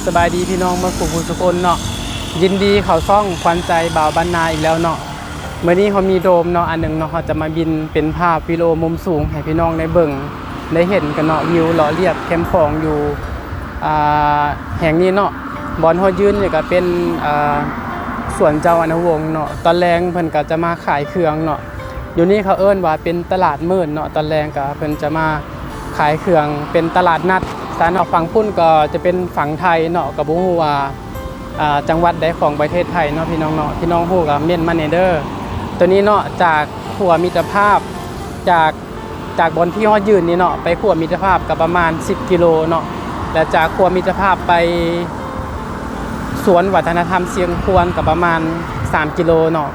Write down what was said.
ສະບາຍດີພີ່ນ້ອງເບິດຄູ່ຜູ້ສູ່ຄົນເນາະ, ຍິນດີເຂົ້າຊ່ອງຂວັນໃຈບ່າວບ້ານນາອີກແລ້ວເນາະ. ມື້ນີ້ເຮົາມີໂດຣນເນາະ ອັນໜຶ່ງເນາະ, ເຮົາຈະມາບິນເປັນພາບວິດີໂອມຸມສູງໃຫ້ພີ່ນ້ອງໄດ້ເບິ່ງໄດ້ເຫັນກັນເນາະ, ວິວເລາະລຽບແຄມຂອງຢູ່ ອ່າ ແຫ່ງນີ້ເນາະ. ບ່ອນເຮົາຢືນນີ້ກໍເປັນ ອ່າ ສວນເຈົ້າອະນຸວົງເນາະ. ຕອນແລງເພິ່ນກໍຈະມາຂາຍເຄື່ອງເນາະ. ຢູ່ນີ້ເຂົາເອີ້ນວ່າເປັນຕະຫຼາດມືດເນາະ, ຕອນແລງກໍເພິ່ນຈະມາຂາຍເຄື່ອງເປັນຕະຫຼາດນັດຊະເນາະ. ຝັ່ງພຸ້ນກໍຈະເປັນຝັ່ງໄທເນາະ, ກໍບໍ່ຮູ້ວ່າ ອ່າ ຈັງຫວັດໃດຂອງປະເທດໄທເນາະ ພີ່ນ້ອງເນາະ. ພີ່ນ້ອງຮູ້ກໍເມັ້ນມາແດ່ເດີ. ໂຕນີ້ເນາະ ຈາກຂົວມິດຕະພາບ ຈາກ ຈາກບ່ອນທີ່ເຮົາຢືນນີ້ເນາະ ໄປຂົວມິດຕະພາບກໍປະມານສິບກິໂລເນາະ, ແລະ ຈາກຂົວມິດຕະພາບໄປສວນວັດທະນະທຳຊຽງຂວານກໍປະມານສາມກິໂລເນາະ.